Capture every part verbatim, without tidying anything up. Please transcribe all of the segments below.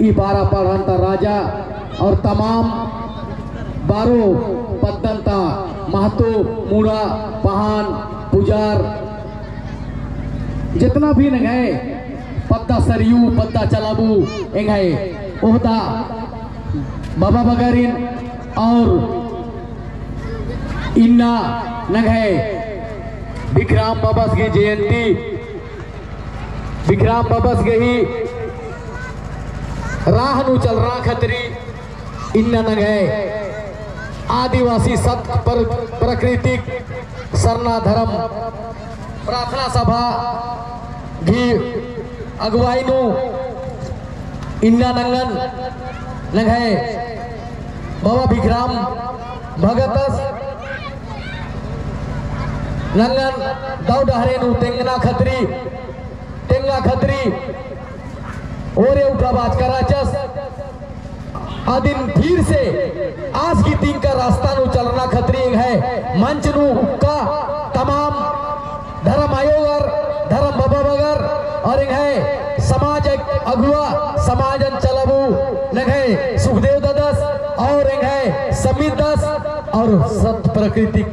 ई बारा पड़हन ता राजा और तमाम बारो पद्दन ता महतो, मुड़ा, पहान, पुजार, जेतना भी नंग्है पद्दा सरयू, पद्दा चलाबू एंग्है ओहदा बाबा बगरिन और इन्ना नंग्है बिखराम बाबस गही जयंती, बिखराम बाबस गही राह नू चलरआ खतरी इन्ना नंग्है आदिवासी सत पर-, प्राकृतिक सरना धर्म प्रार्थना सभा गही अगुवाई नू इन्ना नंगन नंग्है बाबा बिखराम भगतस नंगन दव डहरे नू तेंगना खतरी, तेंगा खतरी ओरे उठा बाचका रहचस। अदिन फिर से आस गही तिंका रास्ता नू चलरना खतरी एंग्है मंच नू उक्का तमाम धर्म आयोगर, धर्म बाबा बगर और एंग्है समाज अगुवा, समाजन चलाबू नंग्है सुखदेव ददस और एंग्है समित दस और सत प्राकृतिक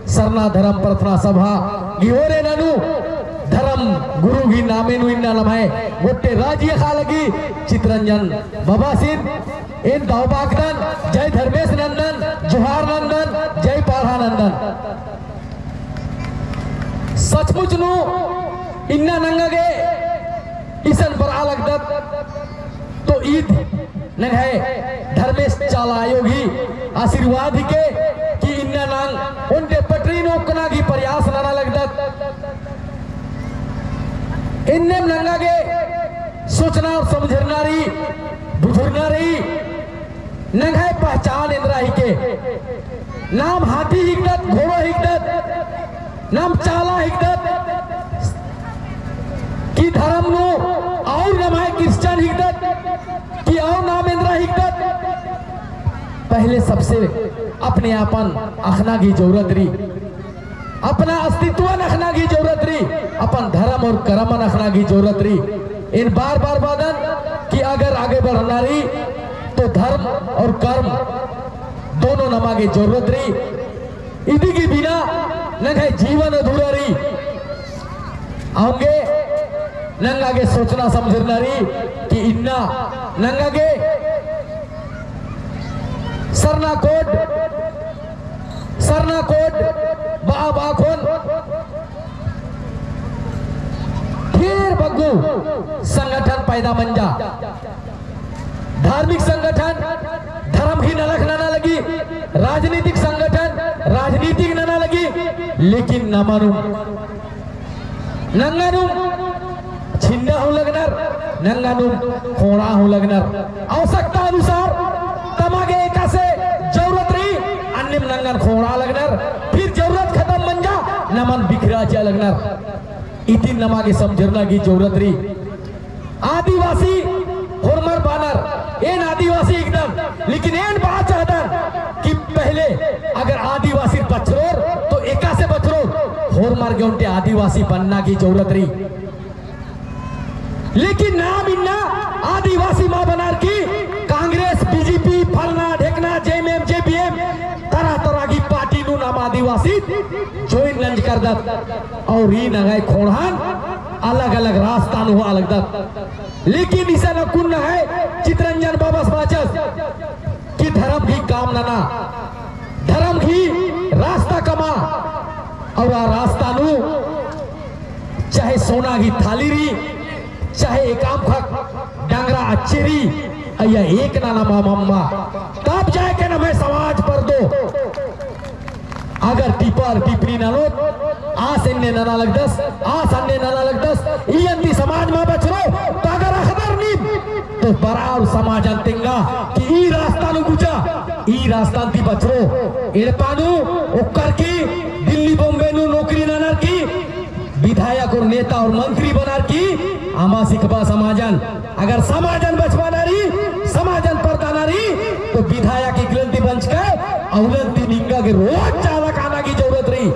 सरना धर्म प्रार्थना सभा गही ओरे ननू धर्म गुरु गही नामे नू इन्ना नम्है गोट्टे राजी ख़ा लगी चितरंजन बाबासिन एन दव बागदन, जय धर्मेस नंदन, जोहार नंदन, जय पड़हा नंदन। सचमुच नू इन्ना नंगा गे इसन बरआ लगदत तो ईद नंग्है धर्मेस चाला आयो गही आशीर्वाद हिके कि इन्ना नांग ओन्टे पटरी नू ओक्कना गही प्रयास नना लगदत। एन्नेम नंगा गे सोचना और समझरना रई, बुझुरना रई, नंग्है पहचान एन्दरा हिके। नाम हाथी हिकदत, घोड़ो हिकदत, नाम चाला हिकदत कि धर्म नू और नम्है क्रिश्चियन हिकदत कि और नाम एन्दरा हिकदत। पहले सबसे अपने आपन अख़ना गही जरूरत रई, अपना अस्तित्वन अख़ना गही जरूरत रई, अपन धर्म और कर्मन अख़ना गही जरूरत रई। एन बार-बार बअदन कि अगर आगे बढ़ना रई तो धर्म और कर्म दोनों नमा गे जरूरत रई। इदी गही बिना नंग्है जीवन अधूरा रई। औंगे नंगा गे सोचना समझरना रई कि इन्ना नंगा गे सरना code, सरना code बआ बआ ख़ोन ढेर बग्गु संगठन पैदा मंजा। धार्मिक संगठन धर्म ही नलख नना लगी, राजनीतिक संगठन राजनीतिक नना लगी, लेकिन नमनुम नंगनुम छिंडा हूँ लगनर, नंगनुम ख़ोंड़ा हूँ लगनर। आवश्यकता अनुसार तमा गे एकासे जरूरत रई, अन्नेम नंगन ख़ोंड़ा लगनर, फिर जरूरत खतम मंजा, नमन बिखरा चिआ लगनर। इदिन नमा गे समझरना गही जरूरत रई। आदिवासी होरमर बअनर, एन आदिवासी हिकदन, लेकिन एन बआ चाहदन कि पहले अगर आदिवासी बछरोर तो एकासे बछरोर, होरमर गे ओन्टे आदिवासी बनना गही जरूरत रई। लेकिन नाम इन्ना आदिवासी मा बनर की कांग्रेस, बीजेपी, फलना, ढेकना, जेएमएम, जेबीएम, तरह तरह की पार्टी नू नाम आदिवासी join नंजकरदत। और ई नंग्है ख़ोंड़हन अलग-अलग रास्ता नू होआ लगदत। लेकिन इसन अक्कुन नंग्है चितरंजन बाबस बाचस कि धर्म गही काम नना, धर्म गही रास्ता कमआ, और आ रास्ता नू चाहे सोना गही थाली रई, चाहे एकाम ख़क्ख डंगरा अच्छी रई, अइय्या एक नना मा मम्मा, तब जाके नम्है समाज परदो। अगर टिपर टिपरी ननोत, आस एन्ने नना लगदस, आस अन्ने नना लगदस, ई अन्ती समाज मा बछरो, तो अगर अख़दर नीम, तो बरआ और समाजन तेंगा कि ई रास्ता नू गुजा, ई रास्ता अन्ती बछरो। एड़पा नू ओक्कर की दिल्ली बॉम्बे नू नौकरी ननर की विधायक और नेता और मंत्री बनर की अमा सिखबा समाजन। अगर समाजन बछाबअना रई, समाजन परदअना रई, तो विधायक इकलन्ती बंचकय, अउलन्ती निंगा गे रोज चाला काना गही जरूरत रई।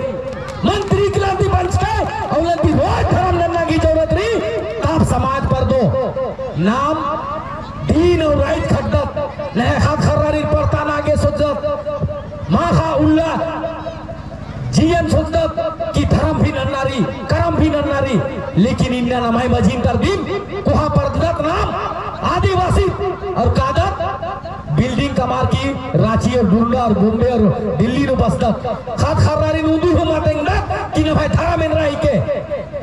मंत्री इकलन्ती बंचकय, अउलन्ती रोज धर्म नन्ना गही जरूरत रई, तब समाज परदो। नाम दिन और रात खटदत, नम्है ख़द्द ख़र्रारिन परताना गे सोचदत, माख़ा उल्ला जियन सोचदत कि धरम भी नन्ना रई, करम भी नन्ना रई, लेकिन इन्ना नम्है मझी तर दिन कोहा परदत नाम आदिवासी और कादत building कमअर की राँची और डुंडा और बॉम्बे और दिल्ली नू बसदत। ख़द्द ख़र्रारिन उन्दु हूँ मल तेंगदत कि नम्है धरम एन्दरा हिके।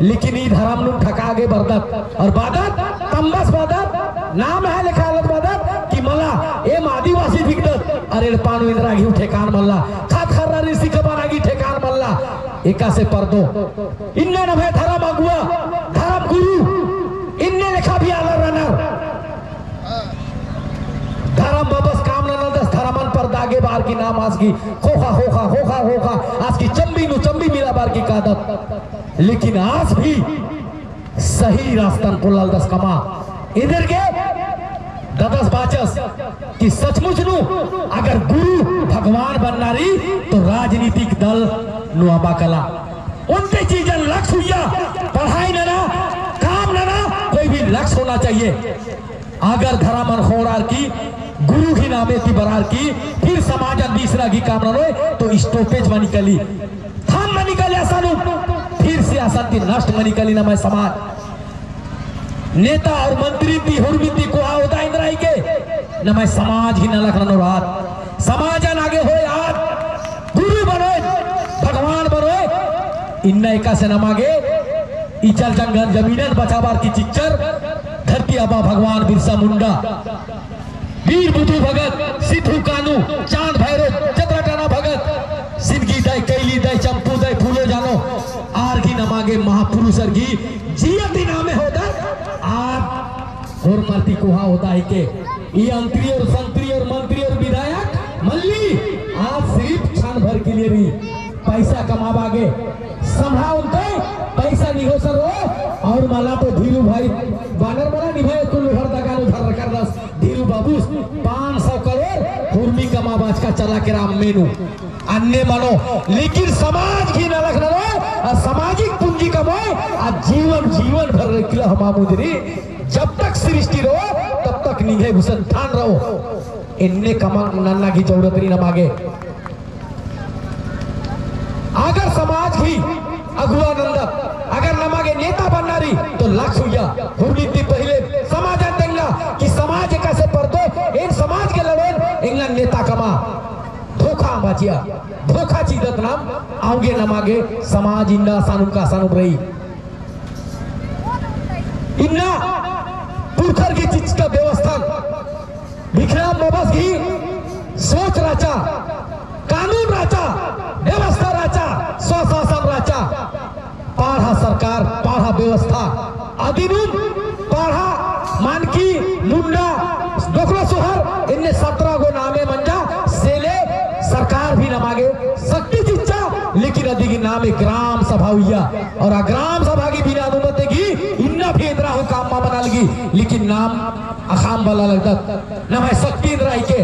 लेकिन ई धरम नू ठका गे बरदत और बादत, तम्बस बादत, नाम है लेखा आलत बादत कि मला एम आदिवासी हिकदत, अरे एड़पा नू एन्दरा गे ठेकान मल्ला, ख़द्द ख़र्रारिन सिखाबअना गे ठेकान मल्ला, एकासे परदो। इन्ना नम्है धरम अगुवा, धरम गुरु, इन्ने लेखा भी आलर रअनर। धरम बबस काम ननदस, धरमन परदा गे बअर की नाम आस गही ख़ोख़ा, ख़ोख़ा, ख़ोख़ा, ख़ोख़ा, आस गही चम्बी नू चम्बी मिलाबअर की कादत। लेकिन आस भी सही रास्तन पोल्लालदस कमआ। एन्देरगे ददस बाचस कि सचमुच नू अगर गुरु भगवान बन्ना रई तो राजनीतिक दल नू अम्बा कला। ओन्टे चीजन लक्ष्य हुइया, पढ़ाई नना, काम नना, कोई भी लक्ष्य होना चाहिए। अगर धरमन ख़ोंड़ार की, गुरु ही नामे ती बरअर की, फिर समाजन बीसरा गही काम ननोय, तो stoppage मनी कली, थम मनी कली असन नू, फिर से असन ती नष्ट मनी कली नम्है समाज। नेता और मंत्री ती हुरमी ती कोहा ओदा एन्दरा हिके, नम्है समाज ही नलख ननोर आद। समाजन आगे होय आद, गुरु बनोय, भगवान बनोय, इन्ना एकासे नमा गे इचल जंगल जमीनन बचाबअर की चिच्चर धरती आबा भगवान बिरसा मुंडा, वीर बुधु भगत, सिद्धू कान्हू, चांद भैरव, जतरा टाना भगत, सिनगी दाई, कैली दाई, चंपू दाई, फूलो जानो, आर गही नमा गे महापुरुषर गही जिया ती नामे होदर, आर होरमर ती कोहा ओदा हिके। ई अंतरी और संतरी और मंत्री और विधायक मल्ली, आद सिर्फ क्षण भर के लिए रई। पैसा कमाबआ गे, सम्हा ओन्टे पैसा निंग्है सरओ, और मला तो धीरू भाई बानर मला निंग्है कुल हर दगा नू धरकर दस धीरू बाबूस पाँच सौ करोड़ हुरमी कमआ बाचका चला केरा अम्मे नू। अन्ने मनो, लेकिन समाज गही नलख ननोय, आ सामाजिक पूंजी कमोय, आ जीवन, जीवन भर रखिला हमा मुंजरी, जब तक सृष्टि रओ, तब तक निंग्है गुसन ठान रओ। एन्ने कमआ नन्ना गही जरूरत रई नमा गे। अगर समाज गही अगुवा नन्दत, अगर नमा गे नेता बन्ना रई, तो लक्ष्य हुइया, हुरमी ती पहिले समाजन तेंगना कि समाज एकासे परदो, एन समाज गे लड़ोन, एंगन नेता कमआ। धोखा बाचिया, धोखा चिदत नाम, औंगे नमा गे समाज इन्ना सानुम का सानुम रई। इन्ना पुरखर गही चिच्चका व्यवस्था, भिखराम बाबस गही सोच रहचा, कानून रहचा, व्यवस्था रहचा, स्वशासन रहचा। पड़हा सरकार, पड़हा व्यवस्था, अदिनुम पड़हा मानकी, मुंडा, डोकरो सोहर, एन्ने सतरा गो नामे मंजा, से ले सरकार भी नमा गे शक्ति चिच्चा, लेकिन अदिगी नामे ग्राम सभा हुइया, और आ ग्राम सभा गही बिना अनुमति गही इन्ना भी एन्दरा हूँ काम मा मना लगी, लेकिन नाम अख़ाम बल्ला लगदत, नम्है शक्ति एन्दरा हिके।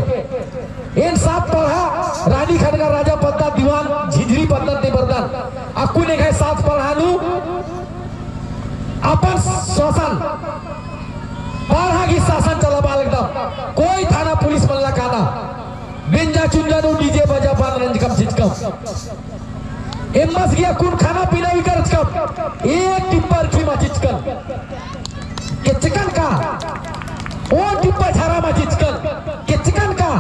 एन सात पड़हा, रानी खटगा, राजा पद्दा, दीवान, झिझरी पद्दा ती बरदन। अक्कुन एंग्है सात पड़हा नू अपन शासन, पड़हा गही शासन चलाबआ लगदम। कोई थाना पुलिस मल्ला काना। बेंजा चुंजा नू DJ बजा पान रंजकम चिचकम। एम्मस गही अक्कुन खाना पीना भी करचकम। एक टिप्पा अरखी मा चिचकन। केचकन का, ओ टिप्पा झरा मा चिचकन, केचकन का,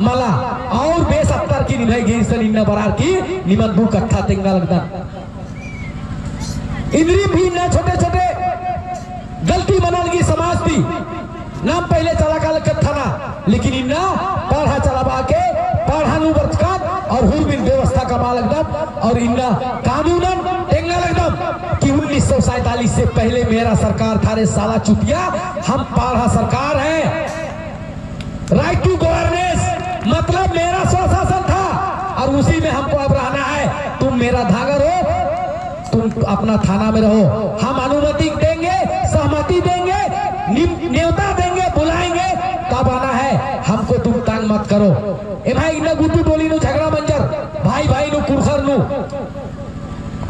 मला, और बेस अत्तर की निम्है गे इसन इन्ना बरअर की, निमन दू कत्था तेंगा लगदन। इन्द्रिम भी इन्ना छोटे छोटे गलती मना लगी समाज ती, नाम पहले चला का लगदत थाना, लेकिन इन्ना पड़हा चलाबआ के, पड़हा नू बरचकन और हुरमिन व्यवस्था कमआ लगदत और इन्ना कानूनन तेंगा लगदत कि उन्नीस सौ सैंतालीस से पहले मेरा सरकार था रे साला चुतिया, हम पड़हा सरकार हैं। Right to governance मतलब मेरा स्वशासन था और उसी में हमको अब रहना है। तुम मेरा धागर हो, तुम अपना थाना में रहो, हम अनुमति देंगे, सहमति देंगे, निम-, न्योता देंगे, बुलाएंगे, तब आना है, हमको तुम तंग मत करो। एम्है इन्ना गुट्टू टोली नू झगड़ा मंजर, भाई भाई नू कुँड़ुख़र नू।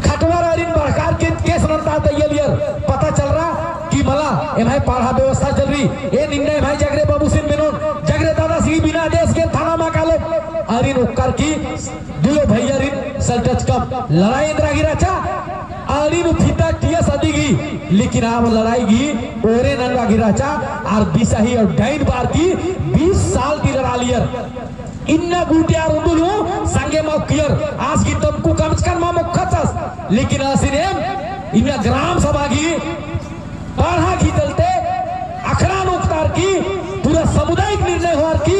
खटवार आरिन बढ़कार के केस नन्ता तैयलियर, पता चलरा कि मला एम्है पड़हा व्यवस्था चलरी, एन इन्ने भाई जगरे बाबूसिन मेनोन, जगरे दादासी बिना देश के थाना मा कालो। आरिन ओक्कर की दुयो भैयारिन सल्टचकम लड़ाई एन्दरा गे रहचा। आरिन उफिता टियस अदिगी, लेकिन आब लड़ाई गी ओरे ननवा गे रहचा। आर बिसाही और डाइन बअर की बीस साल ती लड़ालियर। इन्ना गूटी आर उन्दुल हूँ संगे मौकियर, आस गी तमकू कमचकन मा मोक्खचस, लेकिन आसिन एम इन्ना ग्राम सभा गी पड़हा गी चलते अखड़ा नू ओक्कर की पूरा सामुदायिक निर्णय होअर की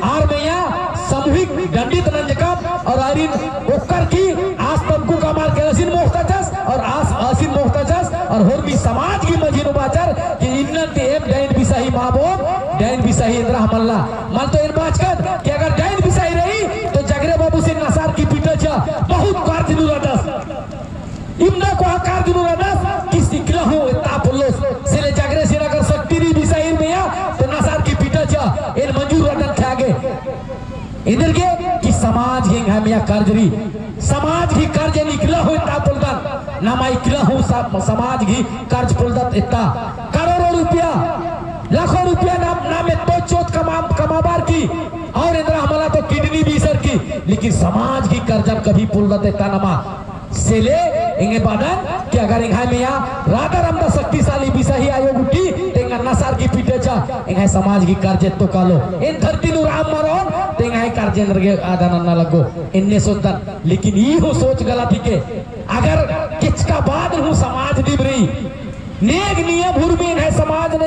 आर मइय्याँ सामूहिक दंडित नंजकम और आरिन ओक्कर की आस तमकू कमार के आसिन मोक्खचस और आस आसिन मोक्खचस और होरमी समाज गी मझी नू बाचर कि इन्नन ती एम डाइन बिसाही मा बओन, डाइन बिसाही एन्दरा मल्ला। मल तो एन बाचकन कि अगर डाइन बिसाही रई तो जगरे बाबूसिन नसार की पीटचा, बहुत कर्ज नू रअदस। इमना कोहा कर्ज नू रअदस कि इकला हूँ एत्ता पोल्लोस। से ले जगरेसिन अगर शक्ति रई बिसाहिर मइय्याँ तो नसार की पीटचा, एन मंजूर रअदन ख़ेआ गे। एन्देरगे कि समाज गे एंग्है मइय्याँ कर्ज रई। समाज गी कर्ज एन इकला हूँ एत्ता पोल्लदन। नमा इकला हूँ स-, समाज गी कर्ज पोल्लदत एत्ता। करोड़ों रुपया, लाखों रुपया नाम, नाम एत्तो चोत कमा, कमाबअर की। और एन्दरा मला तो kidney बीसर की। लेकिन समाज गी कर्जन कभी पोल्लदत एत्ता नमा। से ले एंगे बअदन कि अगर एंग्है मइय्याँ रअदर अमदा शक्तिशाली बिसाही आयो गूटी, ते एंगन नसार की पीटचा, एंग्है समाज गी कर्ज एत्तो कालो। एन धरती नू रअम मरोन, ते एंग्है कर्ज एन्देरगे आदा नन्ना लग्गो। एन्ने सोचदन, लेकिन ई हूँ सोच गलत हिके। अगर केचका बाद हूँ समाज दिम रई, नेग नियम हुरमी एंग्है समाज